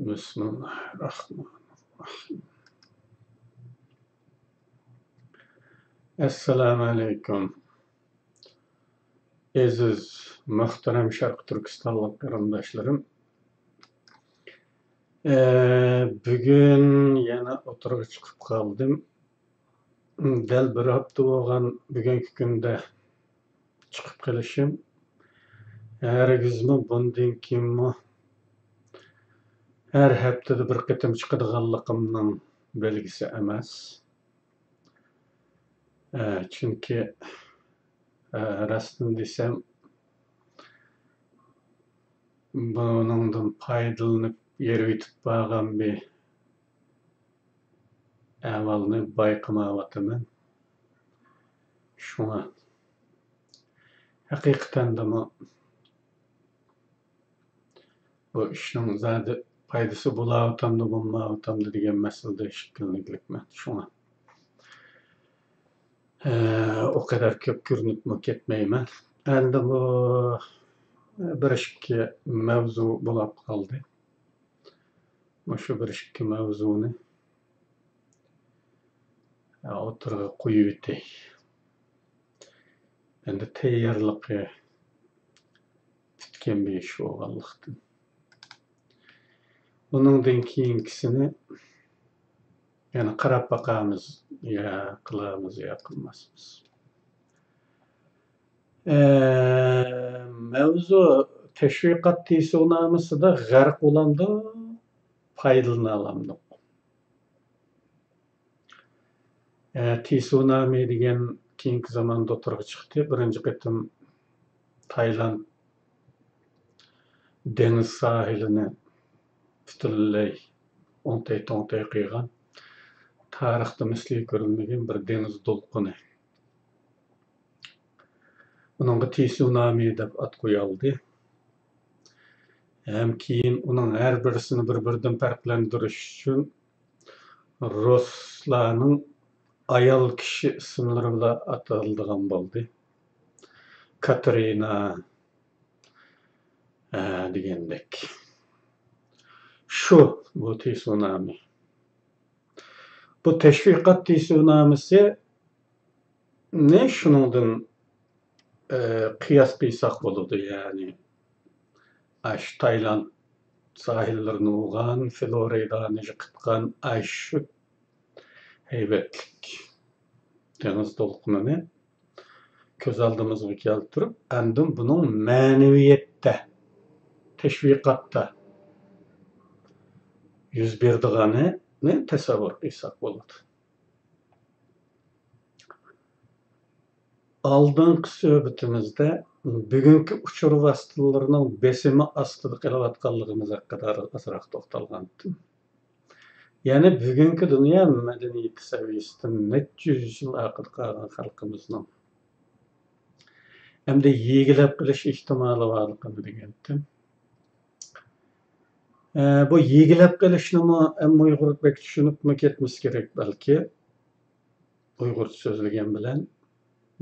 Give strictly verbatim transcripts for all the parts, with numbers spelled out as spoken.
بىسمىللاھىرراھمانىرراھىم. ئەسسالامۇئەلەيكۇم. ئەزىز، مۆھتەرەم شەرقىي تۈركىستانلىق قېرىنداشلىرىم. ئە، بۈگۈن يەنە ئوتتۇرىغا چىقىپ قالدىم. دەل بىر ھەپتە بولغان بۈگۈنكى كۈندە چىقىپ قېلىشىم. ھەرگىزمۇ بۇندىن كېيىنمۇ ھەر ھەپتىدە بىر قېتىم چىقىدىغانلىقىمنىڭ بەلگىسى ئەمەس. ئە، چۈنكى، ئە، راستىنى دېسەم، بۇنىڭدىن پايدىلىنىپ يېرىۋېتىپ بارغان بىر ئەھۋالنى بايقىمايۋاتىمەن. شۇڭا ھەقىقەتەندىمۇ بۇ ئىشنىڭ زادى پايدىسى بولاۋاتامدۇ، بولمايۋاتامدۇ دېگەن مەسىلىدە ئىككىلىنىكلىكمەن. شۇڭا، ئە، ئۇ قەدەر كۆپ كۆرۈنۈپمۇ كەتمەيمەن. ئەمدى بۇ بىر ئىككى مەۋزۇ بولاپ قالدى. مۇشۇ بىر ئىككى مەۋزۇنى ئوتتۇرىغا قويۇۋېتەي. ئەمدى تەييارلىقى پۈتكەن بىر ئىش بولغانلىقتىن. ئۇنىڭدىن كېيىنكىسىنى يەنە قاراپ باقارمىز، يا قىلارمىز، يا قىلماسمىز. ئە، مەۋزۇ تەشۋىقات تىسۇنامىسىدا غەرق بولامدۇ، پايدىلىنالامدۇق؟ ئە، تىسۇنامى دېگەن كېيىنكى زاماندا ئوتتۇرىغا چىقتى. بىرىنچى قېتىم تايلاند دېڭىز ساھىلىنى پۈتۈنلەي ئوڭتەي-توڭتەي قىلغان، تارىختا مىسلى كۆرۈلمىگەن بىر دېڭىز دولقۇنى. ئۇنىڭغا تىسۇنامى دەپ ئات قويالدى. ھەم كېيىن ئۇنىڭ ھەر بىرسىنى بىر-بىرىدىن پەرقلەندۈرۈش ئۈچۈن رۇسلارنىڭ ئايال كىشى ئىسىملىرى بىلەن ئاتىلىدىغان بولدى. كاتېرىنا، ئە، دېگەندەك. شۇ، بۇ تىسۇنامى. بۇ تەشۋىقات تىسۇنامىسىنى شۇنىڭدىن، ئە، قىياس قىلساق بولىدۇ. يەنى، ئاشۇ تايلاند ساھىللىرىنى ئۇرغان، فلورىدانى يىقىتقان ئاشۇ ھەيۋەتلىك دېڭىز دولقۇنىنى كۆز ئالدىمىزغا كەلتۈرۈپ، ئاندىن بۇنىڭ مەنىۋىيەتتە، تەشۋىقاتتا يۈز بېرىدىغىنىنى تەسەۋۋۇر قىلساق بولىدۇ. ئالدىنقى سۆھبىتىمىزدە بۈگۈنكى ئۇچۇر ۋاسىتىلىرىنىڭ بېسىمى ئاستىدا قېلىۋاتقانلىقىمىز ھەققىدە ئازراق توختالغانتىم. يەنى بۈگۈنكى دۇنيا مەدەنىيىتى سەۋىيەسىدىن نەچچە يۈز يىل ئارقىدا قالغان خەلقىمىزنىڭ ئەمدى يىگلەپ قېلىش ئېھتىمالى بارلىقىنى دېگەنتىم. ئە، بۇ يىگلەپ قېلىشنىمۇ ئەمما ئۇيغۇر بەك چۈشىنىپمۇ كەتمىسە كېرەك بەلكى. ئۇيغۇرچە سۆزلىگەن بىلەن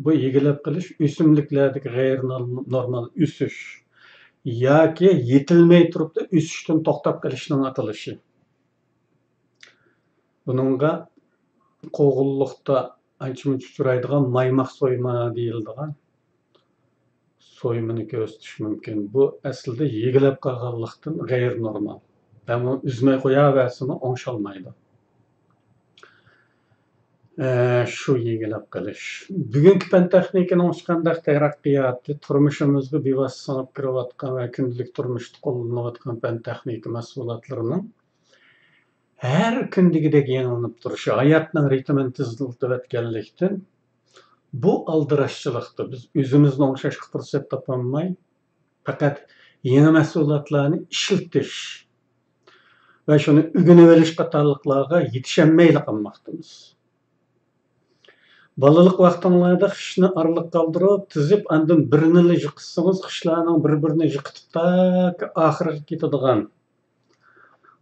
بۇ يىگلەپ قېلىش ئۆسۈملۈكلەردىكى غەيرىي نورمال ئۆسۈش ياكى يېتىلمەي تۇرۇپلا ئۆسۈشتىن توختاپ قېلىشنىڭ ئاتىلىشى. بۇنىڭغا قوغۇنلۇقتا ئانچە-مۇنچە ئۇچرايدىغان مايماق سويما دېيىلىدىغان سويمىنى كۆرسىتىش مۇمكىن. بۇ ئەسلىدە يىگلەپ قالغانلىقتىن غەيرىي نورمال. ئەمما ئۈزمەي قوياۋەرسىمۇ ئوڭشالمايدۇ. ئە، شۇ يىگلەپ قېلىش. بۈگۈنكى پەن تېخنىكىنىڭ ھېچقانداق تەرەققىياتى، تۇرمۇشىمىزغا بىۋاسىتە سىڭىپ كىرىۋاتقان ۋە كۈندىلىك تۇرمۇشتا قوللىنىلىۋاتقان پەن تېخنىكا مەھسۇلاتلىرىنىڭ ھەر كۈندىكىدەك يېڭىلىنىپ تۇرۇشى، ھاياتنىڭ رىتىمىنى تېزلىتىۋەتكەنلىكتىن، بۇ ئالدىراشچىلىقتا بىز ئۆزىمىزنى ئوڭشاشقا پۇرسەت تاپالماي، پەقەت يېڭى مەھسۇلاتلارنى ئىشلىتىش ۋە شۇنى ئۆگىنىۋېلىش قاتارلىقلارغا يېتىشەلمەيلا قالماقتىمىز. بالىلىق ۋاقتىڭلاردا خىشنى ئارىلىق قالدۇرۇپ تىزىپ، ئاندىن بىرنىلا يىقىتسىڭىز، خىشلارنىڭ بىر-بىرىنى يىقىتىپ تاكى ئاخىرىغا كېتىدىغان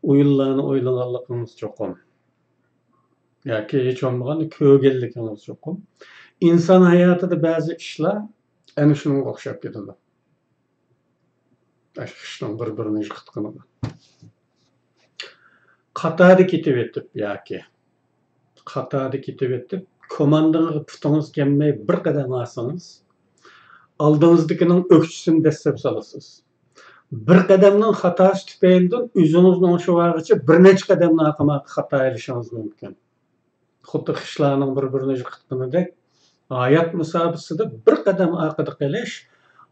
ئويۇنلارنى ئوينىغانلىقىڭىز چوقۇم ياكى ھېچ بولمىغاندا كۆرگەنلىكىڭىز چوقۇم. ئىنسان ھاياتىدا بەزى ئىشلار ئەنە شۇنىڭغا ئوخشاپ كېتىدۇ. ئاشۇ خىشنىڭ بىر-بىرىنى يىقىتقىنىغا. قاتاردا كېتىۋېتىپ ياكى قاتاردا كېتىۋېتىپ، كوماندىغا پۇتىڭىز كەلمەي بىر قەدەم ئالسىڭىز، ئالدىڭىزدىكىنىڭ ئۆكچىسىنى دەسسەپ سالىسىز. بىر قەدەمنىڭ خاتاسى تۈپەيلىدىن ئۆزىڭىزنى ئوڭشىۋالغۇچە بىر نەچچە قەدەمنى ئارقىمۇ خاتا ئېلىشىڭىز مۇمكىن. خۇددى خىشلارنىڭ بىر-بىرىنى يىقىتقىنىدەك، ھايات مۇساپىسىدە بىر قەدەم ئارقىدا قېلىش،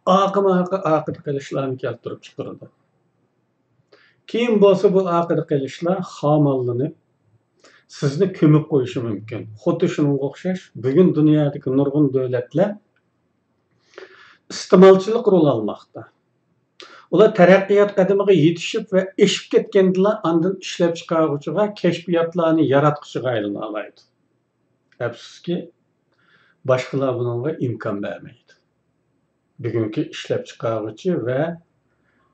ئارقىمۇ ئارقا ئارقىدا قېلىشلارنى كەلتۈرۈپ چىقىرىدۇ. كېيىن بولسا بۇ ئارقىدا قېلىشلار خاماللىنىپ، سىزنى كۆمۈپ قويۇشى مۇمكىن. خۇددى شۇنىڭغا ئوخشاش، بۈگۈن دۇنيادىكى نۇرغۇن دۆلەتلەر ئىستېمالچىلىق رولى ئالماقتا. ئۇلار تەرەققىيات قەدىمىگە يېتىشىپ ۋە ئېشىپ كەتكەندىلا، ئاندىن ئىشلەپچىقارغۇچىغا، كەشپىياتلارنى ياراتقۇچىغا ئايلىنالايدۇ. ئەپسۇسكى، باشقىلار بۇنىڭغا ئىمكان بەرمەيدۇ. بۈگۈنكى ئىشلەپچىقارغۇچى ۋە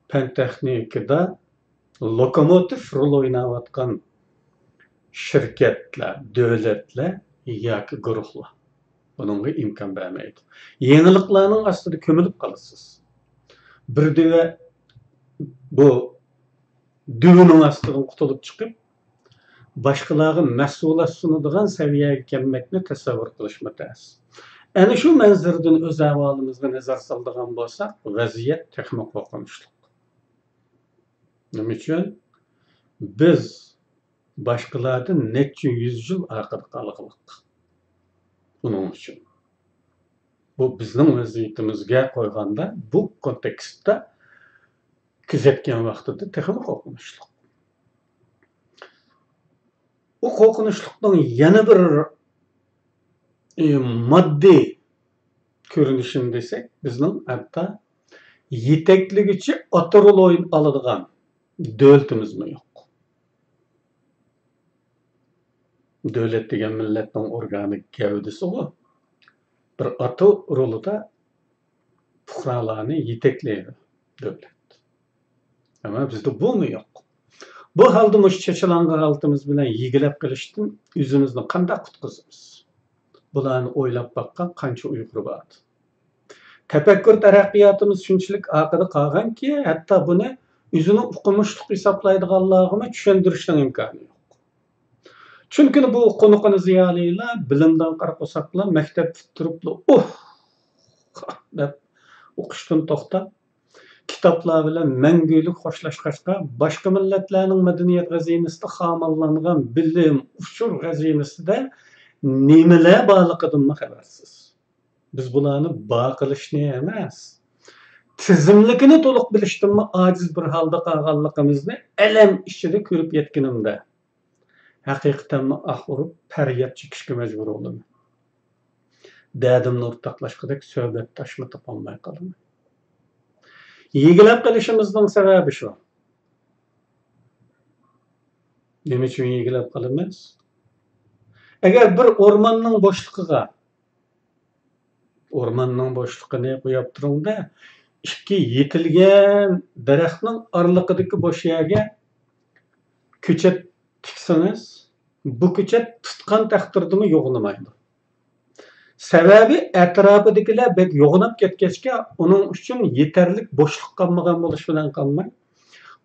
پەن-تېخنىكىدا لوكوموتىپ رول ئويناۋاتقان شىركەتلەر، دۆلەتلەر ياكى گۇرۇھلار بۇنىڭغا ئىمكان بەرمەيدۇ. يېڭىلىقلارنىڭ ئاستىدا كۆمۈلۈپ قالىسىز. بىر دۆۋە بۇ دۆۋىنىڭ ئاستىدىن قۇتۇلۇپ چىقىپ، باشقىلارغا مەھسۇلات سۇنىدىغان سەۋىيەگە كەلمەكنى تەسەۋۋۇر قىلىشمۇ تەس. ئەنە شۇ مەنزىرىدىن ئۆز ئەھۋالىمىزغا نەزەر سالىدىغان بولساق، ۋەزىيەت تېخىمۇ قورقۇنچلۇق. نېمە ئۈچۈن؟ بىز باشقىلاردىن نەچچە يۈز يىل ئارقىدا قالغانلىق. ئۇنىڭ ئۈچۈن بۇ بىزنىڭ ۋەزىيىتىمىزگە قويغاندا، بۇ كونتېكستتا كۆزەتكەن ۋاقتىدا تېخىمۇ قورقۇنچلۇق. ئۇ قورقۇنچلۇقنىڭ يەنە بىر، ئى، ماددىي كۆرۈنۈشىنى دېسەك، بىزنىڭ ھەتتا يېتەكلىگۈچى ئاتا رولىنى ئالىدىغان دۆلىتىمىزمۇ يوق. دۆلەت دېگەن مىللەتنىڭ ئورگانىك گەۋدىسىغۇ. بىر ئاتا رولىدا پۇقرالارنى يېتەكلەيدۇ دۆلەت. ئەمما بىزدە بۇمۇ يوق. بۇ ھالدا مۇشۇ چېچىلاڭغان ھالىتىمىز بىلەن يېگىلەپ قېلىشتىن ئۆزىمىزنى قانداق قۇتقۇزىمىز؟ بۇلارنى ئويلاپ باققان قانچە ئۇيغۇر بار؟ تەپەككۇر تەرەققىياتىمىز شۇنچىلىك ئارقىدا قالغانكى، ھەتتا بۇنى ئۆزىنى ئوقۇمۇشلۇق ھېسابلايدىغانلارغىمۇ چۈشەندۈرۈشنىڭ ئىمكانى يوق. چۈنكى بۇ قونۇقىنى زىيالىيلار، بىلىمدان قارا قورساقلار مەكتەپ پۈتتۈرۈپلا، ئۇھ! دەپ ئوقۇشتىن توختاپ، كىتابلار بىلەن مەڭگۈلۈك خوشلاشقاچقا، باشقا مىللەتلەرنىڭ مەدەنىيەت خەزىنىسىدە خاماللانغان بىلىم، ئۇچۇر خەزىنىسىدە نېمىلەر بارلىقىدىنمۇ خەۋەرسىز. بىز بۇلارنى بار قىلىشنى ئەمەس، تىزىملىكىنى تولۇق بىلىشتىنمۇ ئاجىز بىر ھالدا قالغانلىقىمىزنى ئەلەم ئىچىدە كۆرۈپ يەتكىنىمدە، ھەقىقەتەنمۇ ئاھ ئۇرۇپ، پەرياد چېكىشكە مەجبۇر بولىمەن. دەردىمنى ئورتاقلاشقۇدەك سۆھبەتداشمۇ تاپالماي قالىمەن. يېگىلەپ قېلىشىمىزنىڭ سەۋەبى شۇ. نېمە ئۈچۈن يېگىلەپ قالىمىز؟ ئەگەر بىر ئورماننىڭ بوشلۇقىغا، ئورماننىڭ بوشلۇقىنى قويۇپ تۇرۇڭ-دە، ئىككى يېتىلگەن دەرەخنىڭ ئارىلىقىدىكى بوش يەرگە كۆچەت تىكسىڭىز، بۇ كۆچەت تۇتقان تەقدىردىمۇ يوغىنىمايدۇ. سەۋەبى، ئەتراپىدىكىلەر بەك يوغىناپ كەتكەچكە، ئۇنىڭ ئۈچۈن يېتەرلىك بوشلۇق قالمىغان بولۇش بىلەن قالماي،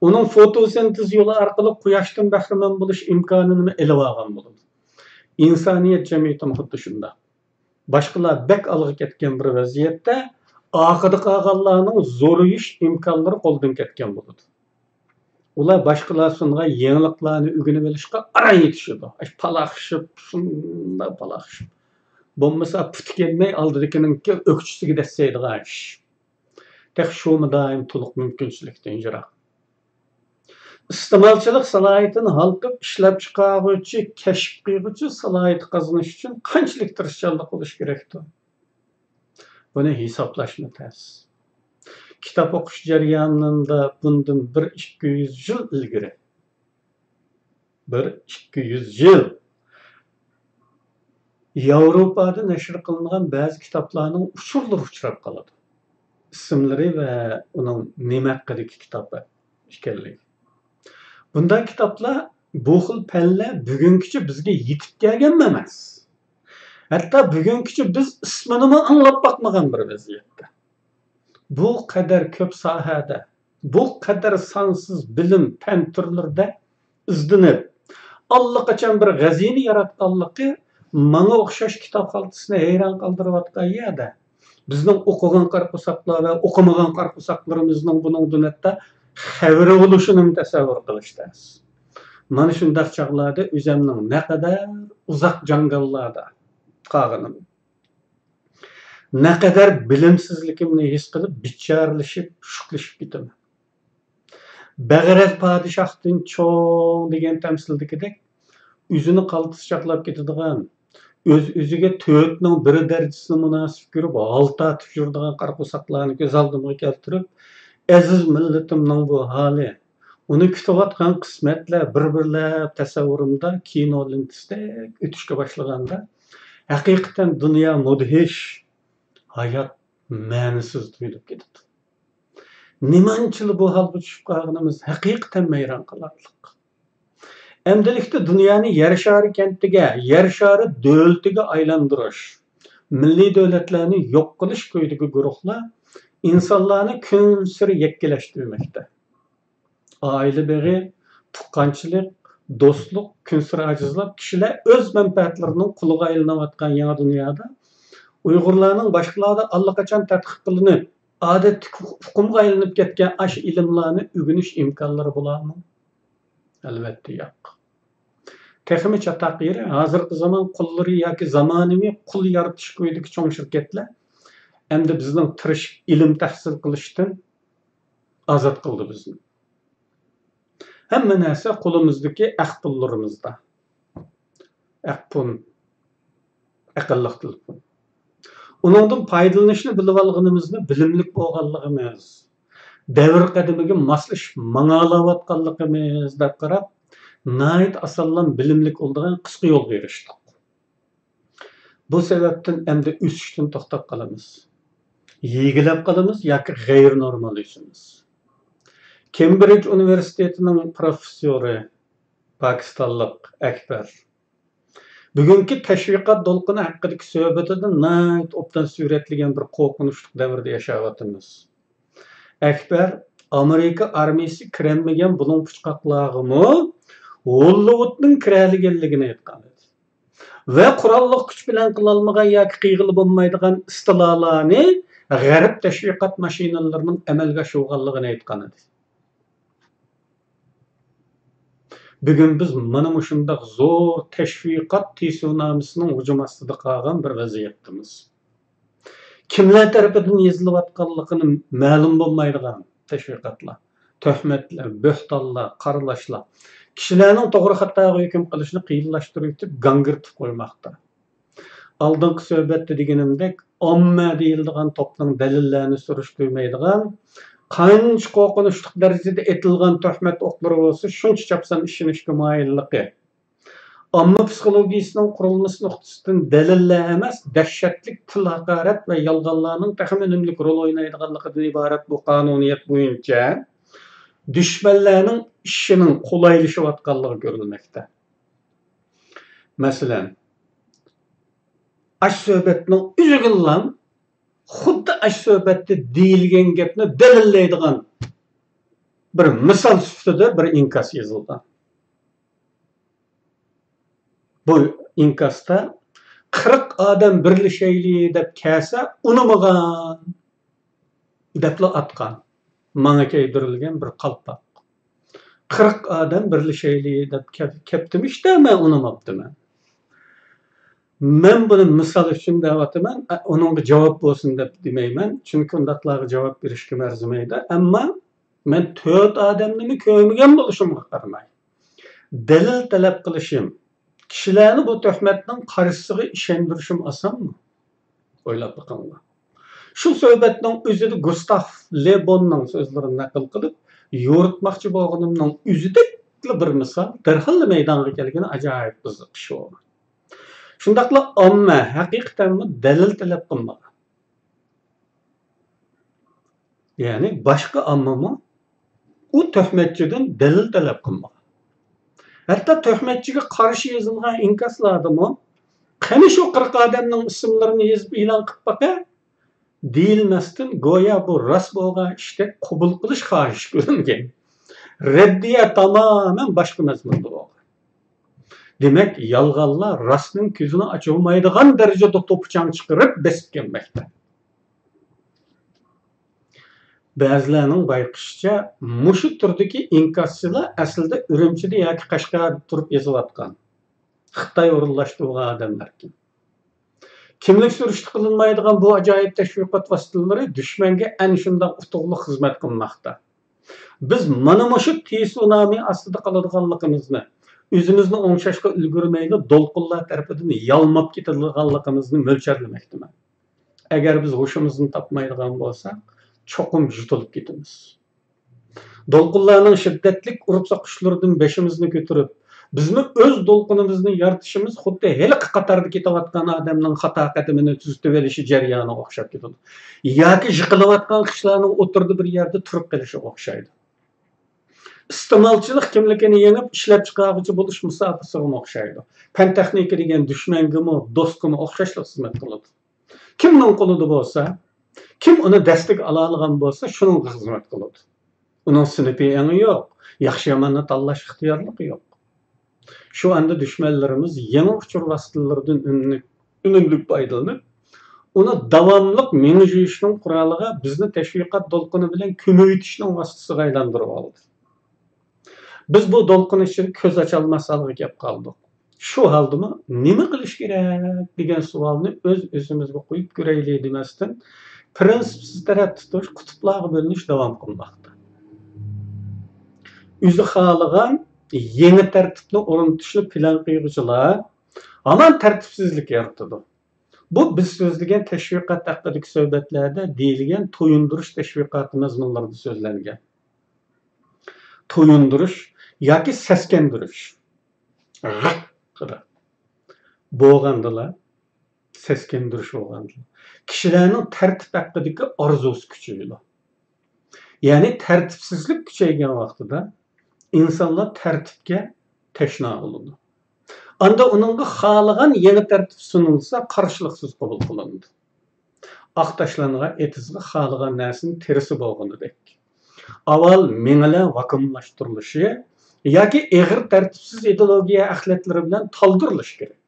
ئۇنىڭ فوتوسىنتېز يولى ئارقىلىق قۇياشتىن بەھرىمەن بولۇش ئىمكانىنىمۇ ئېلىۋالغان بولىدۇ. ئىنسانىيەت جەمئىيىتىمۇ خۇددى شۇنداق. باشقىلار بەك ئالغا كەتكەن بىر ۋەزىيەتتە، ئارقىدا قالغانلارنىڭ زورىيىش ئىمكانلىرى قولدىن كەتكەن بولىدۇ. ئۇلار باشقىلار سۇنغان يېڭىلىقلارنى ئۆگىنىۋېلىشقا ئاران يېتىشىدۇ. ئاش پالاقشىپ، شۇنداق پالاقشىپ. بولمىسا پۇتى كەلمەي ئالدىدىكىنىڭكى ئۆكچىسىگە دەسسەيدىغان ئىش. تېخى شۇمۇ دائىم تولۇق مۇمكىنچىلىكتىن يىراق. ئىستېمالچىلىق سالاھىيىتىنى ھالقىپ ئىشلەپچىقارغۇچى، كەشىپ قىلغۇچى سالاھىيىتى قازىنىش ئۈچۈن قانچىلىك تىرىشچانلىق قىلىش كېرەكتۇ؟ بۇنى ھېسابلاشمۇ تەس. كىتاب ئوقۇش جەريانىدا بۇندىن بىر ئىككى يۈز يىل ئىلگىرى، بىر ئىككى يۈز يىل ياۋروپادا نەشر قىلىنغان بەزى كىتابلارنىڭ ئۇچۇرلىرى ئۇچراپ قالىدۇ. ئىسىملىرى ۋە ئۇنىڭ نېمە ھەققىدىكى كىتاب ئىكەنلىكى. بۇنداق كىتابلار، بۇ خىل پەنلەر بۈگۈنگىچە بىزگە يېتىپ كەلگەنمۇ ئەمەس. ھەتتا بۈگۈنگىچە بىز ئىسمىنىمۇ ئاڭلاپ باقمىغان بىر ۋەزىيەتتە. بۇ قەدەر كۆپ ساھەدە، بۇ قەدەر سانسىز بىلىم، پەن تۈرلىرىدە ئىزدىنىپ، ئاللىقاچان بىر غەزىنە ياراتقانلىقى ماڭا ئوخشاش كىتاب خالتىسىنى ھەيران قالدۇرۇۋاتقان يەردە، بىزنىڭ ئوقۇغان قارا قورساقلار ۋە ئوقۇمىغان قارا قورساقلىرىمىزنىڭ بۇنىڭدىن ھەتتا خەۋىرى بولۇشىنىمۇ تەسەۋۋۇر قىلىش تەس. مانا شۇنداق چاغلاردا ئۆزەمنىڭ نەقەدەر ئۇزاق جاڭگاللاردا قالغىنىم، نەقەدەر بىلىمسىزلىكىمنى ھېس قىلىپ، بىچارىلىشىپ، شۈكلىشىپ كېتىمەن. بەغرەز پادىشاھتىن چوڭ دېگەن تەمسىلدىكىدەك، ئۆزىنى قالتىس چاقلاپ كېتىدىغان، ئۆز-ئۆزىگە تۆتنىڭ بىرى دەرىجىسىنى مۇناسىپ كۆرۈپ، ھالتاتىپ يۈرىدىغان قارا قورساقلارنى كۆز ئالدىمغا كەلتۈرۈپ، ئەزىز مىللىتىمنىڭ بۇ ھالى، ئۇنى كۈتۈۋاتقان قىسمەتلەر بىر-بىرلەپ تەسەۋۋۇرۇمدا كىنو لېنتىسىدەك ئۆتۈشكە باشلىغاندا، ھەقىقەتەن دۇنيا مۇدھىش، ھايات مەنىسىز تۇيۇلۇپ كېتىدۇ. نېمانچىلا بۇ ھالغا چۈشۈپ قالغىنىمىز ھەقىقەتەن ھەيران قالارلىق. ئەمدىلىكتە دۇنيانى يەر شارى كەنتىگە، يەر شارى دۆلىتىگە ئايلاندۇرۇش، مىللىي دۆلەتلەرنى يوق قىلىش كويىدىكى گۇرۇھلار ئىنسانلارنى كۈنسېرى يەككىلەشتۈرمەكتە. ئائىلە بېغى، تۇغقانچىلىق، دوستلۇق كۈنسېرى ئاجىزلاپ، كىشىلەر ئۆز مەنپەئەتلىرىنىڭ قۇلىغا ئايلىنىۋاتقان يېڭى دۇنيادا ئۇيغۇرلارنىڭ باشقىلاردا ئاللىقاچان تەتقىق قىلىنىپ، ئادەتتىكى ئۇقۇمغا ئايلىنىپ كەتكەن ئاشۇ ئىلىملارنى ئۆگىنىش ئىمكانلىرى بولارمۇ؟ ئەلۋەتتە يوق. تېخىمۇ چاتاق يېرى، ھازىرقى زامان قۇللىرى ياكى زامانىۋى قۇل يارىتىش كويىدىكى چوڭ شىركەتلەر ئەمدى بىزنىڭ تىرىشىپ ئىلىم تەھسىل قىلىشتىن ئازاد قىلدى بىزنى. ھەممە نەرسە قولىمىزدىكى ئەق پۇللىرىمىزدا. ئەق پۇل، ئەقىللىق تېلېفون. ئۇنىڭدىن پايدىلىنىشنى بىلىۋالغىنىمىزنى بىلىملىك بولغانلىقىمىز، دەۋر قەدىمىگە ماسلىشىپ ماڭالاۋاتقانلىقىمىز دەپ قاراپ، ناھايىتى ئاسانلا بىلىملىك بولىدىغان قىسقا يولغا ئېرىشتۇق. بۇ سەۋەبتىن ئەمدى ئۆسۈشتىن توختاپ قالىمىز. يېگىلەپ قالىمىز ياكى غەيرىي نورمال ئۆسىمىز. كېمبرىج ئۇنىۋېرسىتېتىنىڭ پروفېسسورى، پاكىستانلىق ئەكبەر بۈگۈنكى تەشۋىقات دولقۇنى ھەققىدىكى سۆھبىتىدە ناھايىتى ئوبدان سۈرەتلىگەن بىر قورقۇنچلۇق دەۋردە ياشاۋاتىمىز. ئەكبەر ئامېرىكا ئارمىيىسى كىرەلمىگەن بۇلۇڭ پۇچقاقلارغىمۇ ھوللىۋۇدنىڭ كىرەلىگەنلىكىنى ئېيتقان ئىدى. ۋە قوراللىق كۈچ بىلەن قىلالمىغان ياكى قىلغىلى بولمايدىغان ئىستىلالارنى غەرب تەشۋىقات ماشىنىلىرىنىڭ ئەمەلگە ئاشۇرغانلىقىنى ئېيتقان ئىدى. بۈگۈن بىز مانا مۇشۇنداق زور تەشۋىقات تسۇنامىسىنىڭ ھۇجۇم ئاستىدا قالغان بىر ۋەزىيەتتىمىز. كىملەر تەرىپىدىن يېزىلىۋاتقانلىقىنى مەلۇم بولمايدىغان تەشۋىقاتلار، تۆھمەتلەر، بۆھتانلار، قارىلاشلار، كىشىلەرنىڭ توغرا خاتا ھۆكۈم قىلىشنى قىيىنلاشتۇرۇۋېتىپ، گاڭگىرىتىپ قويماقتا. ئالدىنقى سۆھبەتتە دېگىنىمدەك، ئامما دېيىلىدىغان توپنىڭ دەلىللەرنى سۈرۈشتۈرمەيدىغان، قانچە قورقۇنچلۇق دەرىجىدە ئېتىلغان تۆھمەت ئوقلىرى بولسا، شۇنچە چاپسان ئىشىنىشكە مايىللىقى. ئامما پسىخولوگىيىسىنىڭ قۇرۇلمىسى نۇقتىسىدىن دەلىللەر ئەمەس، دەھشەتلىك تىل ھاقارەت ۋە يالغانلارنىڭ تېخىمۇ ئۈنۈملۈك رول ئوينايدىغانلىقىدىن ئىبارەت بۇ قانۇنىيەت بويىچە دۈشمەنلەرنىڭ ئىشىنىڭ قولايلىشىۋاتقانلىقى كۆرۈلمەكتە. مەسىلەن، ئاش سۆھبەتنىڭ ئۆزىگىلا خۇددى ئاش سۆھبەتتە دېيىلگەن گەپنى دەلىللەيدىغان بىر مىسال سۈپىتىدە بىر ئىنكاس يېزىلغان. بۇ ئىنكاستا «قىرىق ئادەم بىرلىشەيلى» دەپ كەلسە ئۇنىمىغان دەپلا ئاتقان، ماڭا كىيدۈرۈلگەن بىر قالپاق. «قىرىق ئادەم بىرلىشەيلى» دەپ كەپ-، كەپتىمىشتە، مەن ئۇنىماپتىمەن. مەن بۇنى مىسال ئۈچۈن دەۋاتىمەن، ئە، ئۇنىڭغا جاۋاب بولسۇن دەپ دېمەيمەن، چۈنكى ئۇنداقلارغا جاۋاب بېرىشكىمۇ ئەرزىمەيدۇ. ئەمما مەن تۆت ئادەمنىمۇ كۆرمىگەن بولۇشۇمغا قارىماي، دەلىل تەلەپ قىلىشىم، كىشىلەرنى بۇ تۆھمەتنىڭ قارشىسىغا ئىشەندۈرۈشۈم ئاسانمۇ؟ ئويلاپ بېقىڭلار. شۇ سۆھبەتنىڭ ئۆزىدە گۇستاف لې بوننىڭ سۆزلىرىنى نەقىل قىلىپ، يورۇتماقچى بولغىنىمنىڭ ئۆزىدەكلا بىر مىسال دەرھاللا مەيدانغا كەلگىنى ئاجايىپ قىزىق ئىش بولغان. شۇنداقلا ئامما ھەقىقەتەنمۇ دەلىل تەلەپ قىلمىغان. يەنى باشقا ئاممىمۇ ئۇ تۆھمەتچىدىن دەلىل تەلەپ قىلمىغان. ھەتتا تۆھمەتچىگە قارشى يېزىلغان ئىنكاسلاردىمۇ، «قېنى شۇ قىرىق ئادەمنىڭ ئىسىملىرىنى يېزىپ ئېلان قىلىپ باقە» دېيىلمەستىن، گويا بۇ راست بولغان ئىشتەك قوبۇل قىلىش خاھىشى كۆرۈنگەن. رەددىيە تامامەن باشقا مەزمۇندا بولغان. دېمەك، يالغانلار راستنىڭ كۆزىنى ئاچالمايدىغان دەرىجىدە توپا-چاڭ چىقىرىپ بېسىپ كەلمەكتە. بەزىلەرنىڭ بايقىشىچە، مۇشۇ تۈردىكى ئىنكاسچىلار ئەسلىدە ئۈرۈمچىدە ياكى قەشقەردە تۇرۇپ يېزىۋاتقان، خىتاي ئورۇنلاشتۇرغان ئادەملەركەن. كىملىك سۈرۈشتە قىلىنمايدىغان بۇ ئاجايىپ تەشۋىقات ۋاسىتىلىرى دۈشمەنگە ئەنە شۇنداق ئۇتۇقلۇق خىزمەت قىلماقتا. بىز مانا مۇشۇ تسۇنامى ئاستىدا قالىدىغانلىقىمىزنى، ئۆزىمىزنى ئوڭشاشقا ئۈلگۈرمەيلا دولقۇنلار تەرىپىدىن يالماپ كېتىدىغانلىقىمىزنى مۆلچەرلىمەكتىمەن. ئەگەر بىز ھوشىمىزنى تاپمايدىغان بولساق، چوقۇم يۇتۇلۇپ كېتىمىز. دولقۇنلارنىڭ شىددەتلىك ئۇرۇپ سوقۇشلىرىدىن بېشىمىزنى كۆتۈرۈپ، بىزمۇ ئۆز دولقۇنىمىزنى يارىتىشىمىز خۇددى ھېلىقى قاتاردا كېتىۋاتقان ئادەمنىڭ خاتا قەدىمىنى تۈزىتىۋېلىشى جەريانىغا ئوخشاپ كېتىدۇ. ياكى يىقىلىۋاتقان قىشلارنىڭ ئوتتۇرىدا بىر يەردە تۇرۇپ قېلىشىغا ئوخشايدۇ. ئىستېمالچىلىق كىملىكىنى يېڭىپ، ئىشلەپچىقارغۇچى بولۇش مۇساپىسىغىمۇ ئوخشايدۇ. پەن-تېخنىكا دېگەن دۈشمەنگىمۇ، دوستقىمۇ ئوخشاشلا خىزمەت قىلىدۇ. كىمنىڭ قولىدا بولسا، كىم ئۇنى دەستىگە ئالالىغان بولسا، شۇنىڭغا خىزمەت قىلىدۇ. ئۇنىڭ سىنىپىي ئېڭى يوق، ياخشى-ياماننى تاللاش ئىختىيارلىقى يوق. شۇ ئاندا دۈشمەنلىرىمىز يېڭى ئۇچۇر ۋاسىتىلىرىدىن ئۈنۈملۈك، ئۈنۈملۈك پايدىلىنىپ، ئۇنى داۋاملىق مېڭە جۇيۇشنىڭ قورالىغا، بىزنى تەشۋىقات دولقۇنى بىلەن كۆمۈۋېتىشنىڭ ۋاسىتىسىغا ئايلاندۇرۇۋالدى. بىز بۇ دولقۇن ئىچىدە كۆز ئاچالماس ھالغا كەپ قالدۇق. شۇ ھالدىمۇ نېمە قىلىش كېرەك دېگەن سوئالنى ئۆز-ئۆزىمىزگە قويۇپ كۆرەيلى دېمەستىن، پىرىنسىپسىز تەرەپ تۇتۇش، قۇتۇپلارغا بۆلۈنۈش داۋام قىلماقتا. ئۆزى خالىغان يېڭى تەرتىپنى ئورنىتىشنى پىلان قىلغۇچىلار ھامان تەرتىپسىزلىك يارىتىدۇ. بۇ بىز سۆزلىگەن تەشۋىقات ھەققىدىكى سۆھبەتلەردە دېيىلگەن تويۇندۇرۇش تەشۋىقاتى مەزمۇنلىرىدا سۆزلەنگەن. تويۇندۇرۇش ياكى سەسكەندۈرۈش. غىققىدە بولغاندىلا، سەسكەندۈرۈش بولغاندىلا، كىشىلەرنىڭ تەرتىپ ھەققىدىكى ئارزۇسى كۈچىيىدۇ. يەنى تەرتىپسىزلىك كۈچەيگەن ۋاقتىدا ئىنسانلار تەرتىپكە تەشنا بولىدۇ. ئاندا ئۇنىڭغا خالىغان يېڭى تەرتىپ سۇنۇلسا، قارشىلىقسىز قوبۇل قىلىنىدۇ. ئاق تاشلانغان ئېتىزغا خالىغان نەرسىنى تېرىسا بولغىنىدەك، ئاۋۋال مېڭىلەر ۋاكۇئۇملاشتۇرۇلۇشى ياكى ئېغىر تەرتىپسىز ئىدېئولوگىيە ئەخلەتلىرى بىلەن تالدۇرۇلۇشى كېرەك.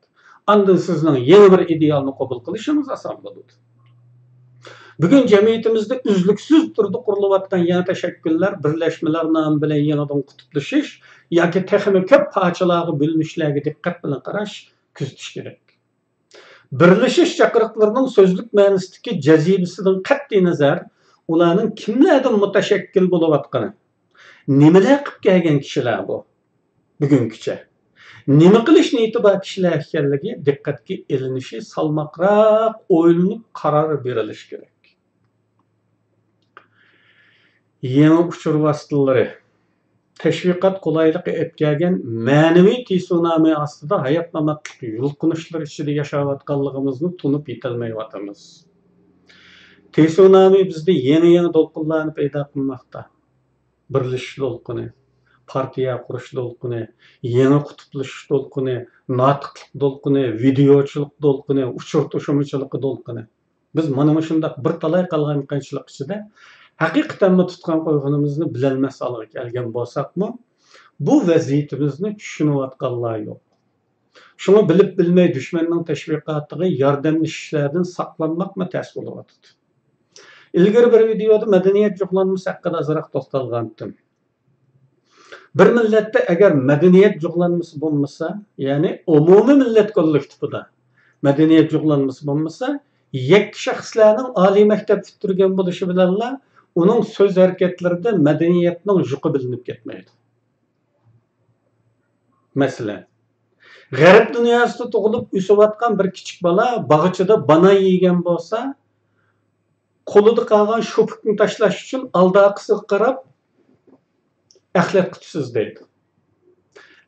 ئاندىن سىزنىڭ يېڭى بىر ئىدېئالنى قوبۇل قىلىشىڭىز ئاسان بولىدۇ. بۈگۈن جەمئىيىتىمىزدە ئۈزلۈكسىز تۈردە قۇرۇلۇۋاتقان يېڭى تەشەككۈللەر، بىرلەشمىلەر نامى بىلەن يېڭىدىن قۇتۇپلىشىش ياكى تېخىمۇ كۆپ پارچىلارغا بۆلۈنۈشلەرگە دىققەت بىلەن قاراش، كۆزىتىش كېرەك. بىرلىشىش چاقىرىقلىرىنىڭ سۆزلۈك مەنىسىدىكى جاذىبىسىدىن قەتئىينەزەر، ئۇلارنىڭ كىملەردىن مۇتەشەككىل بولۇۋاتقىنى، نېمىلەر قىلىپ كەلگەن كىشىلەر بۇ بۈگۈنگىچە؟ نېمە قىلىش نىيىتى بار كىشىلەر ئىكەنلىكى دىققەتكە ئېلىنىشى، سالماقراق ئويلىنىپ قارار بېرىلىشى كېرەك. يېڭى ئۇچۇر ۋاسىتىلىرى، تەشۋىقات قولايلىقى ئەپكەلگەن مەنىۋى تسۇنامى ئاستىدا ھايات-ماماتلىق يۇلقۇنۇشلىرى ئىچىدە ياشاۋاتقانلىقىمىزنى تونۇپ يېتەلمەيۋاتىمىز. تسۇنامى بىزدە يېڭى-يېڭى دولقۇنلارنى پەيدا قىلماقتا. بىرلىشىش دولقۇنى، پارتىيە قۇرۇش دولقۇنى، يېڭى قۇتۇپلىشىش دولقۇنى، ناتىقلىق دولقۇنى، ۋىدېئوچىلىق دولقۇنى، ئۇچۇر توشۇمىچىلىقى دولقۇنى. بىز مانا مۇشۇنداق بىر تالاي قالغان قىيىنچىلىق ئىچىدە ھەقىقەتەنمۇ تۇتقان قويغىنىمىزنى بىلەلمەس ھالغا كەلگەن بولساقمۇ، بۇ ۋەزىيىتىمىزنى چۈشىنىۋاتقانلار يوق. شۇڭا بىلىپ بىلمەي دۈشمەننىڭ تەشۋىقاتىغا ياردەملىشىشلەردىن ساقلانماقمۇ تەس بولۇۋاتىدۇ. ئىلگىرى بىر ۋىدېئودا مەدەنىيەت جۇغلانمىسى ھەققىدە ئازراق توختالغانتىم. بىر مىللەتتە ئەگەر مەدەنىيەت جۇغلانمىسى بولمىسا، يەنى ئومۇمىي مىللەت كوللېكتىپىدا مەدەنىيەت جۇغلانمىسى بولمىسا، يەككە شەخسلەرنىڭ ئالىي مەكتەپ پۈتتۈرگەن بولۇشى بىلەنلا ئۇنىڭ سۆز ھەرىكەتلىرىدە مەدەنىيەتنىڭ يۈكى بىلىنىپ كەتمەيدۇ. مەسىلەن، غەرب دۇنياسىدا تۇغۇلۇپ ئۆسۈۋاتقان بىر كىچىك بالا باغچىدا بانان يېگەن بولسا، قولىدا قالغان شوپۇكنى تاشلاش ئۈچۈن ئالدى ئارقىسىغا قاراپ ئەخلەت قۇتىسى ئىزدەيدۇ.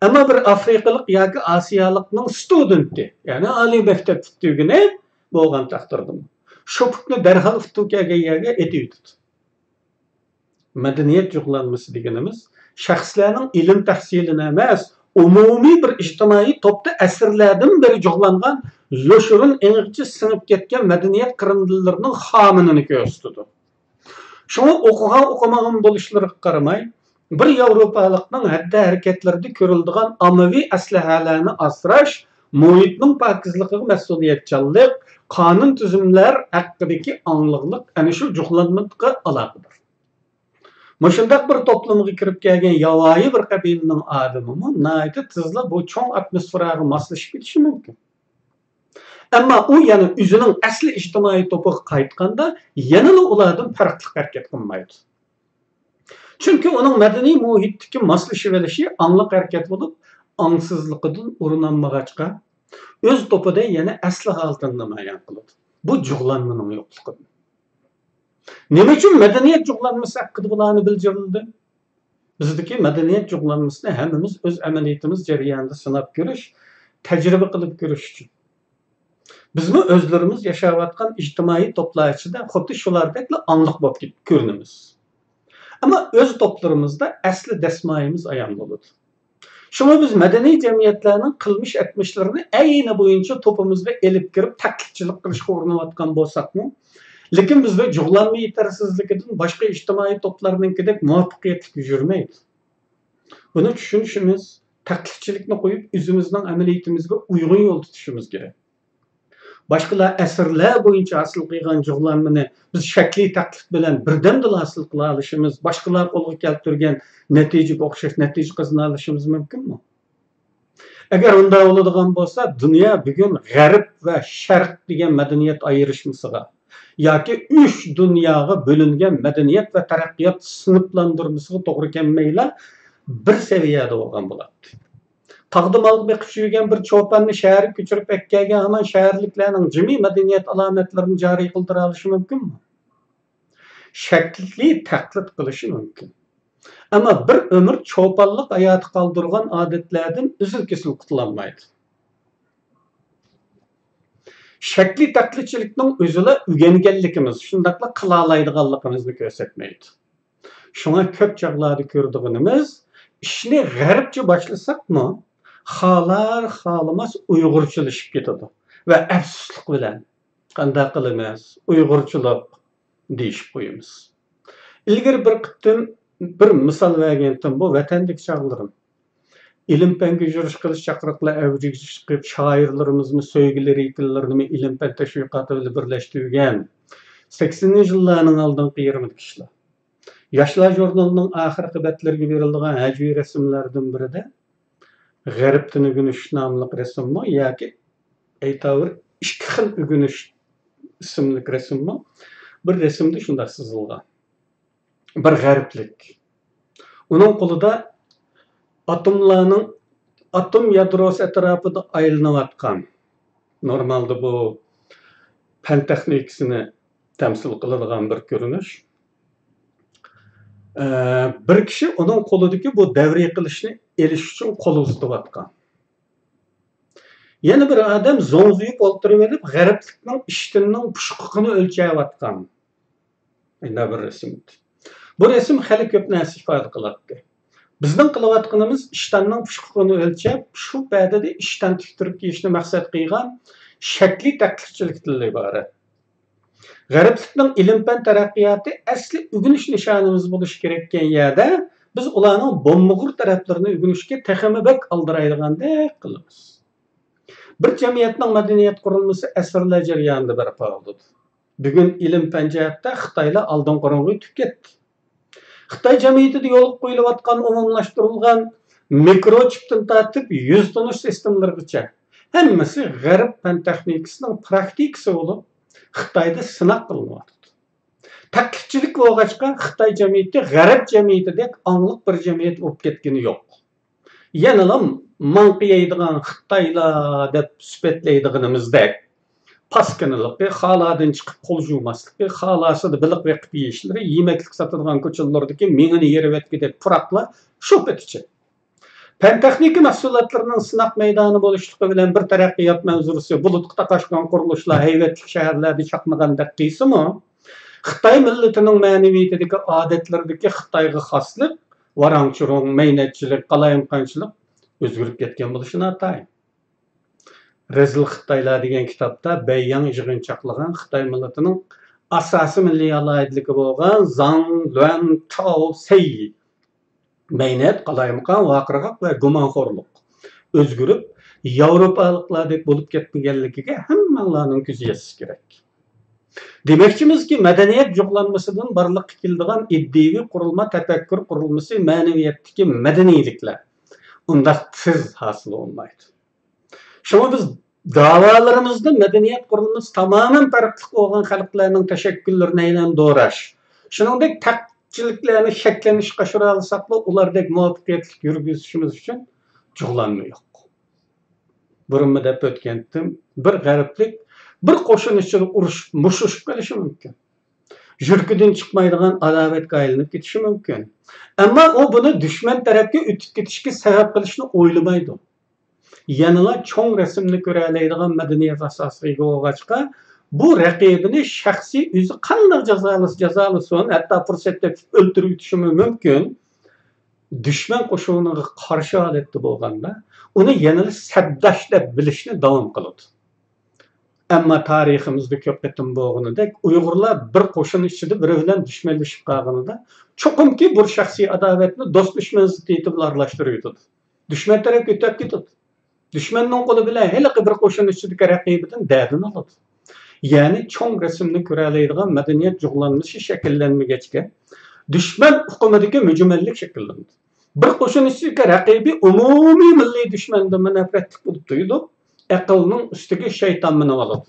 ئەمما بىر ئافرىقىلىق ياكى ئاسىيالىقنىڭ ستۇدېنتى، يەنى ئالىي مەكتەپ پۈتتۈرگىنى بولغان تەقدىردىمۇ، شوپۇكنى دەرھال ئۇتتۇرۇپ كەلگەن يەرگە ئېتىۋېتىدۇ. مەدەنىيەت جۇغلانمىسى دېگىنىمىز شەخسلەرنىڭ ئىلىم تەھسىلىنى ئەمەس، ئومۇمىي بىر ئىجتىمائىي توپتا ئەسىرلەردىن بېرى جۇغلانغان يوشۇرۇن ئېڭىغىچە سىڭىپ كەتكەن مەدەنىيەت قىرىندىلىرىنىڭ خامىنىنى كۆرسىتىدۇ. شۇڭا ئوقۇغان ئوقۇمىغان بولۇشلىرىغا قارىماي، بىر ياۋروپالىقنىڭ ھەددە ھەرىكەتلىرىدە كۆرۈلىدىغان ئاممىۋى ئەسلىھەلەرنى ئاسراش، مۇھىتنىڭ پاكىزلىقىغا مەسئۇلىيەتچانلىق، قانۇن تۈزۈملەر ھەققىدىكى ئاڭلىقلىق ئەنە شۇ جۇغلانمىغا ئالاقىدار. مۇشۇنداق بىر توپلۇمغا كىرىپ كەلگەن ياۋايى بىر قەبىلىنىڭ ئادىمىمۇ ناھايىتى تېزلا بۇ چوڭ ئاتموسفېراغا ماسلىشىپ كېتىشى مۇمكىن. ئەمما ئۇ يەنە ئۆزىنىڭ ئەسلى ئىجتىمائىي توپىغا قايتقاندا يەنىلا ئۇلاردىن پەرقلىق ھەرىكەت قىلمايدۇ. چۈنكى ئۇنىڭ مەدەنىي مۇھىتتىكى ماسلىشىۋېلىشى ئاڭلىق ھەرىكەت بولۇپ، ئاڭسىزلىقىدىن ئورۇن ئالمىغاچقا، ئۆز توپىدا يەنە ئەسلى ھالىتىنى نامايان قىلىدۇ. بۇ جۇغلانمىنىڭ يوقلۇقىدىن. نېمە ئۈچۈن مەدەنىيەت جۇغلانمىسى ھەققىدە بۇلارنى بىلجىرلىدىم؟ بىزدىكى مەدەنىيەت جۇغلانمىسىنى ھەممىمىز ئۆز ئەمەلىيىتىمىز جەريانىدا سىناپ كۆرۈش، تەجرىبە قىلىپ كۆرۈش ئۈچۈن. بىزمۇ ئۆزلىرىمىز ياشاۋاتقان ئىجتىمائىي توپلار ئىچىدە خۇددى شۇلاردەكلا ئاڭلىق بولۇپ كېتىپ كۆرۈنىمىز. ئەمما ئۆز توپلىرىمىزدا ئەسلى دەسمايىمىز ئايان بولىدۇ. شۇڭا بىز مەدەنىي جەمئىيەتلەرنىڭ قىلمىش ئەتمىشلىرىنى ئەينى بويىچە توپىمىزغا ئېلىپ كىرىپ تەقلىدچىلىك قىلىشقا ئۇرۇنۇۋاتقان بولساقمۇ، لېكىن بىزدە جۇغلانما يېتەرسىزلىكىدىن باشقا ئىجتىمائىي توپلارنىڭكىدەك مۇۋەپپەقىيەتلىك يۈرمەيدۇ. بۇنى چۈشىنىشىمىز، تەقلىدچىلىكنى قويۇپ، ئۆزىمىزنىڭ ئەمەلىيىتىمىزگە ئۇيغۇن يول تۇتۇشىمىز كېرەك. باشقىلار ئەسىرلەر بويىچە ھاسىل قىلغان جۇغلانمىنى بىز شەكلىي تەقلىد بىلەن بىردەمدىلا ھاسىل قىلالىشىمىز، باشقىلار قولغا كەلتۈرگەن نەتىجىگە ئوخشاش نەتىجە قازىنالىشىمىز مۇمكىنمۇ؟ ئەگەر ئۇنداق بولىدىغان بولسا، دۇنيا بۈگۈن غەرب ۋە شەرق دېگەن مەدەنىيەت ئايرىشمىسىغا ياكى ئۈچ دۇنياغا بۆلۈنگەن مەدەنىيەت ۋە تەرەققىيات سىنىپلاندۇرمىسىغا توغرا كەلمەيلا، بىر سەۋىيەدە بولغان بولاتتى. تاغدا مال بېقىپ يۈرگەن بىر چوپاننى شەھەرگە كۆچۈرۈپ ئەكەلگەن ھامان شەھەرلىكلەرنىڭ جىمى مەدەنىيەت ئالامەتلىرىنى جارى قىلدۇرالىشى مۇمكىنمۇ؟ شەكلىي تەقلىد قىلىشى مۇمكىن. ئەمما بىر ئۆمۈر چوپانلىق ھاياتى قالدۇرغان ئادەتلەردىن ئۈزۈل-كېسىل قۇتۇلالمايدۇ. شەكلىي تەقلىدچىلىكنىڭ ئۆزىلا ئۆگەنگەنلىكىمىز، شۇنداقلا قىلالايدىغانلىقىمىزنى كۆرسەتمەيدۇ. شۇڭا كۆپ چاغلاردا كۆرىدىغىنىمىز، ئىشنى غەربچە باشلىساقمۇ، خالار خالىماس ئۇيغۇرچىلىشىپ كېتىدۇ ۋە ئەپسۇسلۇق بىلەن، «قانداق قىلىمىز، ئۇيغۇرچىلىق» دېيىشىپ قويىمىز. ئىلگىرى بىر قېتىم بىر مىسال بەرگەنتىم، بۇ ۋەتەندىكى چاغلىرىم. ئىلىم-پەنگە يۈرۈش قىلىش چاقىرىقلار ئەۋجىگە چىقىپ، شائىرلىرىمىزمۇ سۆيگۈلىرى، يېقىنلىرىنىمۇ ئىلىم-پەن تەشۋىقاتى بىلەن بىرلەشتۈرگەن. سەكسىنىنچى يىللارنىڭ ئالدىنقى يېرىمىدىكى ئىشلار. ياشلار ژۇرنىلىنىڭ ئاخىرقى بەتلىرىگە بېرىلىدىغان ھەجۋىي رەسىملەردىن بىرىدە غەربتىن ئۆگىنىش ناملىق رەسىممۇ ياكى ئەيتاۋۇر ئىككى خىل ئۆگىنىش ئىسىملىك رەسىممۇ، بىر رەسىمدە شۇنداق سىزىلغان. بىر غەربلىك. ئۇنىڭ قولىدا ئاتوملارنىڭ، ئاتوم يادروسى ئەتراپىدا ئايلىنىۋاتقان، نورمالدا بۇ پەن تېخنىكىسىنى تەمسىل قىلىدىغان بىر كۆرۈنۈش. ئە، بىر كىشى ئۇنىڭ قولىدىكى بۇ دەۋرىي قىلىچنى ئېلىش ئۈچۈن قول ئۇزىتىۋاتقان. يەنە بىر ئادەم زوڭزىيىپ ئولتۇرۇۋېلىپ، غەربلىكنىڭ ئىشتىنىنىڭ پۇشقىقىنى ئۆلچەۋاتقان. مۇنداق بىر رەسىم. بۇ رەسىم خېلى كۆپ نەرسە ئىپادە قىلاتتى. بىزنىڭ قىلىۋاتقىنىمىز ئىشتاننىڭ پۇشقىقىنى ئۆلچەپ، شۇ پەدىدە ئىشتان تىكتۈرۈپ كىيىشنى مەقسەت قىلغان شەكلىي تەقلىدچىلىكتىنلا ئىبارەت. غەربلىكنىڭ ئىلىم-پەن تەرەققىياتى ئەسلى ئۆگىنىش نىشانىمىز بولۇشى كېرەككەن يەردە، بىز ئۇلارنىڭ بومبىغۇر تەرەپلىرىنى ئۆگىنىشكە تېخىمۇ بەك ئالدىرايدىغاندەك قىلىمىز. بىر جەمئىيەتنىڭ مەدەنىيەت قۇرۇلمىسى ئەسىرلەر جەريانىدا بەرپا بولىدۇ. بۈگۈن ئىلىم-پەن جەھەتتە خىتايلار ئالدىنقى ئورۇنغا ئۆتۈپ كەتتى. خىتاي جەمئىيىتىدە يولغا قويۇلۇۋاتقان ئومۇملاشتۇرۇلغان مىكروچىپتىن تارتىپ يۈز تونۇش سىستېمىلىرىغىچە ھەممىسى غەرب پەن تېخنىكىسىنىڭ پراكتىكىسى بولۇپ، خىتايدا سىناق قىلىنىۋاتىدۇ. تەقلىدچىلىك بولغاچقا، خىتاي جەمئىيىتى غەرب جەمئىيىتىدەك ئاڭلىق بىر جەمئىيەت بولۇپ كەتكىنى يوق. يەنىلا ماڭقا يەيدىغان خىتايلار دەپ سۈپەتلەيدىغىنىمىزدەك، پاسكىنىلىقى، خالادىن چىقىپ قول جۇماسلىقى، خالاسىدا بېلىق بېقىپ يېيىشلىرى، يېمەكلىك ساتىدىغان كوچىلىرىدىكى مېڭىنى يېرىۋەتكۈدەك پۇراقلار شۇ پېتىچە. پەن-تېخنىكا مەھسۇلاتلىرىنىڭ سىناق مەيدانى بولۇشلۇقى بىلەن بىر تەرەققىيات مەنزىرىسى، بۇلۇتقا تاقاشقان قۇرۇلۇشلار ھەيۋەتلىك شەھەرلەردە چاقنىغاندەك قىلسىمۇ، خىتاي مىللىتىنىڭ مەنىۋىيىتىدىكى، ئادەتلىرىدىكى خىتايغا خاسلىق، ۋاراڭ-چۇرۇڭ، مەينەتچىلىك، قالايمىقانچىلىق ئۆزگىرىپ كەتكەن بولۇشى ناتايىن. رەزىل خىتايلار دېگەن كىتابتا بەيياڭ يىغىنچاقلىغان خىتاي مىللىتىنىڭ ئاساسىي مىللىي ئالاھىدىلىكى بولغان زاڭ، لۈەن، تاۋ، سەي مەينەت، قالايمىقان، ۋارقىراق ۋە گۇمانخورلۇق ئۆزگىرىپ، ياۋروپالىقلاردەك بولۇپ كەتمىگەنلىكىگە ھەممەڭلارنىڭ كۆزى يەتسە كېرەك. دېمەكچىمىزكى، مەدەنىيەت جۇغلانمىسىدىن بارلىققا كېلىدىغان ئىدىيىۋى قۇرۇلما، تەپەككۇر قۇرۇلمىسى، مەنىۋىيەتتىكى مەدەنىيلىكلەر ئۇنداق تېز ھاسىل بولمايدۇ. شۇڭا بىز داۋالىرىمىزدا مەدەنىيەت قۇرۇلمىسى تامامەن پەرقلىق بولغان خەلقلەرنىڭ تەشەككۈللىرىنى ئەيلەندۈرۈش، شۇنىڭدەك تەكچىلىكلەرنى شەكلەننىشكە ئۇچرالىساقلا، ئۇلاردەك مۇۋەپپەقىيەتلىك يۈرگۈزۈشىمىز ئۈچۈن جۇغلانما يوق. بۇرۇنمۇ دەپ ئۆتكەنتىم، بىر غەربلىك بىر قوشۇن ئىچىدە ئۇرۇشۇپ، مۇشتلىشىپ قېلىشى مۇمكىن. يۈرىكىدىن چىقمايدىغان ئاداۋەتكە ئايلىنىپ كېتىشى مۇمكىن. ئەمما ئۇ بۇنى دۈشمەن تەرەپكە ئۆتۈپ كېتىشكە سەۋەب قىلىشنى ئويلىمايدۇ. يەنىلا چوڭ رەسىمنى كۆرەلەيدىغان مەدەنىيەت ئاساسىغا ئىگە بولغاچقا، بۇ رەقىبىنى شەخسىي ئۆزى قانداق جازالىسا جازالىسۇن، ھەتتا پۇرسەت تېپىپ ئۆلتۈرۈۋېتىشىمۇ مۇمكىن. دۈشمەن قوشۇنىغا قارشى ھالەتتە بولغاندا، ئۇنى يەنىلا سەپداش دەپ بىلىشنى داۋام قىلىدۇ. ئەمما تارىخىمىزدا كۆپ قېتىم بولغىنىدەك، ئۇيغۇرلار بىر قوشۇن ئىچىدە بىرى بىلەن دۈشمەنلىشىپ قالغىنىدا، چوقۇمكى بۇ شەخسىي ئاداۋەتنى دوست-دۈشمەن زىددىيىتى بىلەن ئارىلاشتۇرۇۋېتىدۇ. دۈشمەن تەرەپكە ئۆتۈپ كېتىدۇ. دۈشمەننىڭ قولى بىلەن ھېلىقى بىر قوشۇن ئىچىدىكى رەقىبىدىن دەردىنى ئالىدۇ. يەنى چوڭ رەسىمنى كۆرەلەيدىغان مەدەنىيەت جۇغلانمىسى شەكىللەنمىگەچكە، دۈشمەن ئۇقۇمىدىكى مۈجمەللىك شەكىللىنىدۇ. بىر قوشۇن ئىچىدىكى رەقىبى ئۇمۇمىي مىللىي دۈشمەندىنمۇ نەپرەتلىك بولۇپ تۇيۇلۇپ، ئەقىلنىڭ ئۈستىگە شەيتان مىنىۋالىدۇ.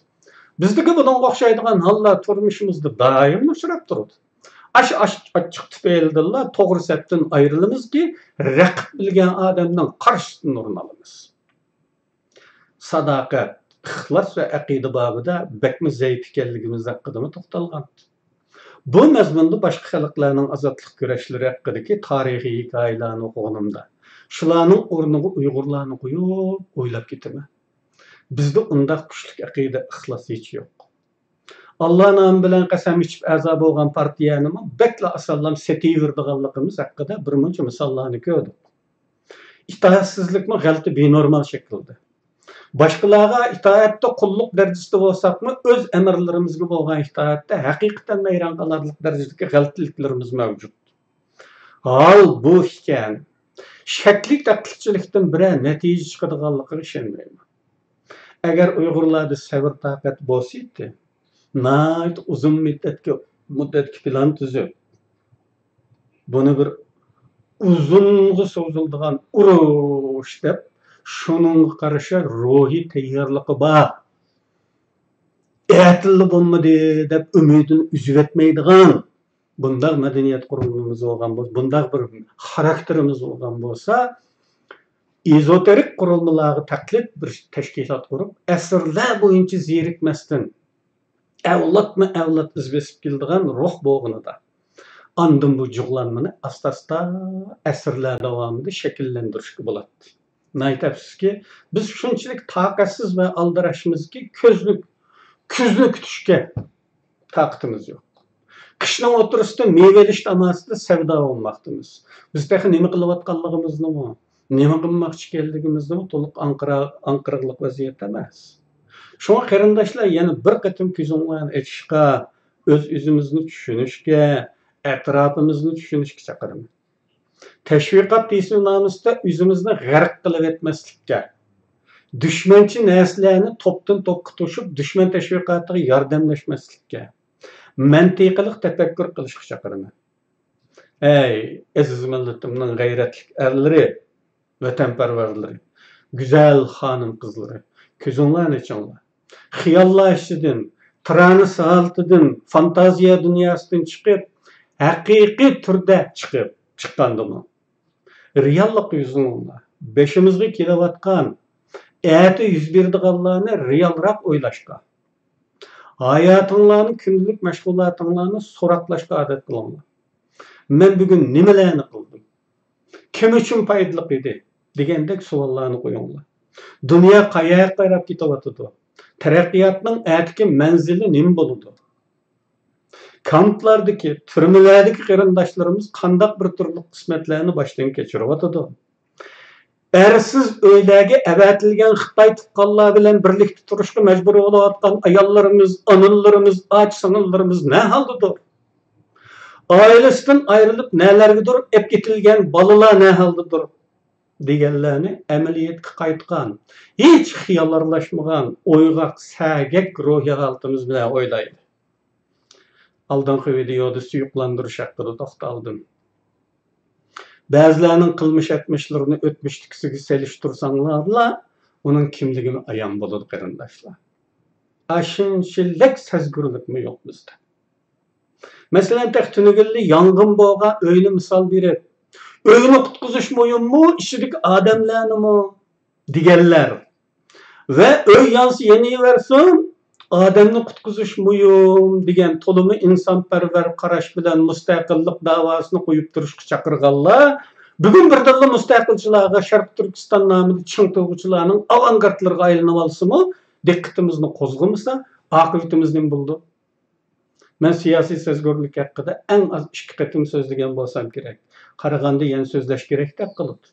بىزدىكى بۇنىڭغا ئوخشايدىغان ھاللار تۇرمۇشىمىزدا دائىم ئۇچراپ تۇرىدۇ. ئاشۇ ئاچ-، ئاچچىق تۈپەيلىدىنلا توغرا سەپتىن ئايرىلىمىزكى، رەقىب بىلگەن ئادەمنىڭ قارشىسىدىن ئورۇن ئالىمىز. ساداقەت، ئىخلاس ۋە ئەقىدە بابىدا بەكمۇ زەئىپ ئىكەنلىكىمىز ھەققىدىمۇ توختالغان. بۇ مەزمۇندا باشقا خەلقلەرنىڭ ئازادلىق كۈرەشلىرى ھەققىدىكى تارىخىي ھېكايىلەرنى ئوقۇغىنىمدا، شۇلارنىڭ ئورنىغا ئۇيغۇرلارنى قويۇپ ئويلاپ كېتىمەن. بىزدە ئۇنداق كۈچلۈك ئەقىدە، ئىخلاس ھېچ يوق. ئاللا نامى بىلەن قەسەم ئىچىپ ئەزا بولغان پارتىيەنىمۇ بەكلا ئاسانلا سېتىۋېرىدىغانلىقىمىز ھەققىدە بىر مۇنچە مىساللارنى كۆردۇق. ئىتائەتسىزلىكمۇ غەلىتە، بىنورمال شەكىلدە. باشقىلارغا ئىتائەتتە قۇللۇق دەرىجىسىدە بولساقمۇ، ئۆز ئەمىرلىرىمىزگە بولغان ئىتائەتتە ھەقىقەتەن ھەيران قالارلىق دەرىجىدىكى غەلىتىلىكلىرىمىز مەۋجۇت. ھال بۇ ئىكەن، شەكلىي تەقلىدچىلىكتىن بىرەر نەتىجە چىقىدىغانلىقىغا ئىشەنمەيمەن. ئەگەر ئۇيغۇرلاردا سەۋر-تاقەت بولسىدى، ناھايىتى ئۇزۇن مۇددەتكە، مۇددەتكە پىلان تۈزۈپ، بۇنى بىر ئۇزۇنغا سوزۇلىدىغان ئۇرۇش دەپ، شۇنىڭغا قارشى روھىي تەييارلىقى بار، ئەتىللا بولمىدى دەپ ئۈمىدىنى ئۈزۈۋەتمەيدىغان بۇنداق مەدەنىيەت قۇرۇلمىمىز بولغان بولسا، بۇنداق بىر خاراكتېرىمىز بولغان بولسا، ئېزوتېرىك قۇرۇلمىلارغا تەقلىد بىر تەشكىلات قۇرۇپ، ئەسىرلەر بويىچە زېرىكمەستىن، ئەۋلادمۇ ئەۋلاد ئىز بېسىپ كېلىدىغان روھ بولغىنىدا، ئاندىن بۇ جۇغلانمىنى ئاستا-ئاستا ئەسىرلەر داۋامىدا شەكىللەندۈرۈشكە بولاتتى. ناھايىتى ئەپسۇسكى، بىز شۇنچىلىك تاقەتسىز ۋە ئالدىراشمىزكى، كۆزنى، كۈزنى كۈتۈشكە تاقىتىمىز يوق. قىشنىڭ ئوتتۇرىسىدا مېۋە ئېلىش تاماسىدا سەۋدا بولماقتىمىز. بىز تېخى نېمە قىلىۋاتقانلىقىمىزنىمۇ، نېمە قىلماقچى ئىكەنلىكىمىزنىمۇ تولۇق ئاڭقىرا-، ئاڭقىرىقلىق ۋەزىيەتتە ئەمەس. شۇڭا قېرىنداشلار، يەنە بىر قېتىم كۆزۈڭلارنى ئېچىشقا، ئۆز-ئۆزىمىزنى چۈشىنىشكە، ئەتراپىمىزنى چۈشىنىشكە چاقىرىمەن. تەشۋىقات دېسىم نامىسىدا ئۆزىمىزنى غەرق قىلىۋەتمەسلىككە، دۈشمەنچى نەرسىلەرنى توپتىن توپقا توشۇپ، دۈشمەن تەشۋىقاتىغا ياردەملەشمەسلىككە، مەنتىقىلىق تەپەككۇر قىلىشقا چاقىرىمەن. ئەي، ئەزىز مىللىتىمنىڭ غەيرەتلىك ئەرلىرى، ۋەتەنپەرۋەرلىرى، گۈزەل خانىم-قىزلىرى، كۆزۈڭلارنى ئېچىڭلار. خىياللار ئىچىدىن، تىرانىس ھالىتىدىن، فانتازىيە دۇنياسىدىن چىقىپ، ھەقىقىي تۈردە چىقىپ، چىققاندىمۇ، رېئاللىققا يۈزلىنىڭلار. بېشىمىزغا كېلىۋاتقان، ئەتە يۈز بېرىدىغانلارنى رېئالراق ئويلاشقا، ھاياتىڭلارنى، كۈندىلىك مەشغۇلاتىڭلارنى سوراقلاشقا ئادەت قىلىڭلار. مەن بۈگۈن نېمىلەرنى قىلدىم؟ كىم ئۈچۈن پايدىلىق ئىدى؟ دېگەندەك سوئاللارنى قويۇڭلار. دۇنيا قەيەرگە قاراپ كېتىۋاتىدۇ؟ تەرەققىياتنىڭ ئەتىكى مەنزىلى نېمە بولىدۇ؟ كامپلاردىكى، تۈرمىلەردىكى قېرىنداشلىرىمىز قانداق بىر تۈرلۈك قىسمەتلەرنى باشتىن كەچۈرۈۋاتىدۇ؟ ئەرسىز ئۆيلەرگە ئەۋەتىلگەن خىتاي تۇغقانلار بىلەن بىرلىكتە تۇرۇشقا مەجبۇر بولۇۋاتقان ئاياللىرىمىز، ئانىلىرىمىز، ئاچا سىڭىللىرىمىز نە ھالدىدۇر؟ ئائىلىسىدىن ئايرىلىپ نەلەرگىدۇر ئەپ كېتىلگەن بالىلار نە ھالدىدۇر دېگەنلەرنى ئەمەلىيەتكە قايتقان، ھېچ خىيال ئارىلاشمىغان، ئويغاق، سەگەك روھىي ھالىتىمىز بىلەن ئويلايلى. ئالدىنقى ۋىدېيودا سۇيۇقلاندۇرۇش ھەققىدە توختالدىم. بەزىلەرنىڭ قىلمىش ئەتمىشلىرىنى ئۆتمۈشتىكىسىگە سېلىشتۇرساڭلارلا، ئۇنىڭ كىملىكىنى ئايان بولىدۇ، قېرىنداشلار. ئاشۇنچىلىك سەزگۈرلۈكمۇ يوق بىزدە. مەسىلەن، تېخى تۈنۈگۈنلا يانغىن بولغان ئۆينى مىسال بېرىپ، ئۆينى قۇتقۇزۇش مۇھىممۇ، ئىچىدىكى ئادەملەرنىمۇ دېگەنلەر ۋە ئۆي يانسا يېنىۋەرسۇن، ئادەمنى قۇتقۇزۇش مۇھىم دېگەن تولىمۇ ئىنسانپەرۋەر قاراش بىلەن مۇستەقىللىق داۋاسىنى قويۇپ تۇرۇشقا چاقىرغانلار بۈگۈن بىردىنلا مۇستەقىلچىلارغا، شەرقىي تۈركىستان نامىدا چىڭ تۇرغۇچىلارنىڭ ئاۋانگارتلىرىغا ئايلىنىۋالسىمۇ، دىققىتىمىزنى قوزغىمىسا، ئاقىۋىتىمىز نېمە بولىدۇ؟ مەن سىياسىي سەزگۈرلۈك ھەققىدە ئەڭ ئاز ئىككى قېتىم سۆزلىگەن بولسام كېرەك. قارىغاندا يەنە سۆزلەش كېرەكتەك قىلىدۇ.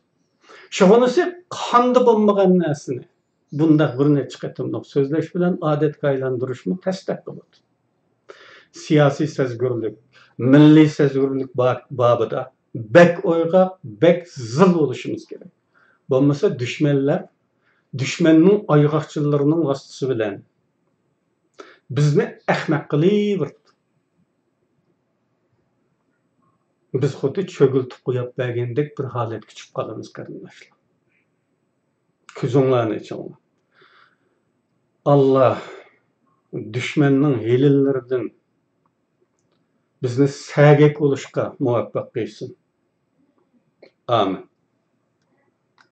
شۇغىنىسى قاندا بولمىغان نەرسىنى بۇنداق بىر نەچچە قېتىملىق سۆزلەش بىلەن ئادەتكە ئايلاندۇرۇشمۇ تەستەك قىلىدۇ. سىياسىي سەزگۈرلۈك، مىللىي سەزگۈرلۈك با-، بابىدا بەك ئويغاق، بەك زىل بولۇشىمىز كېرەك. بولمىسا دۈشمەنلەر، دۈشمەننىڭ ئايغاقچىلىرىنىڭ ۋاسىتىسى بىلەن بىزنى ئەخمەق قىلىۋېرىدۇ. بىز خۇددى چۆگۈل تۇقۇياپ بەرگەندەك بىر ھالەتكە چۈشۈپ قالىمىز، قېرىنداشلار. كۆزۈڭلارنى ئېچىڭلار. ئاللا دۈشمەننىڭ ھىيلىلىرىدىن بىزنى سەگەك بولۇشقا مۇۋەپپەق قىلسۇن. ئامىن.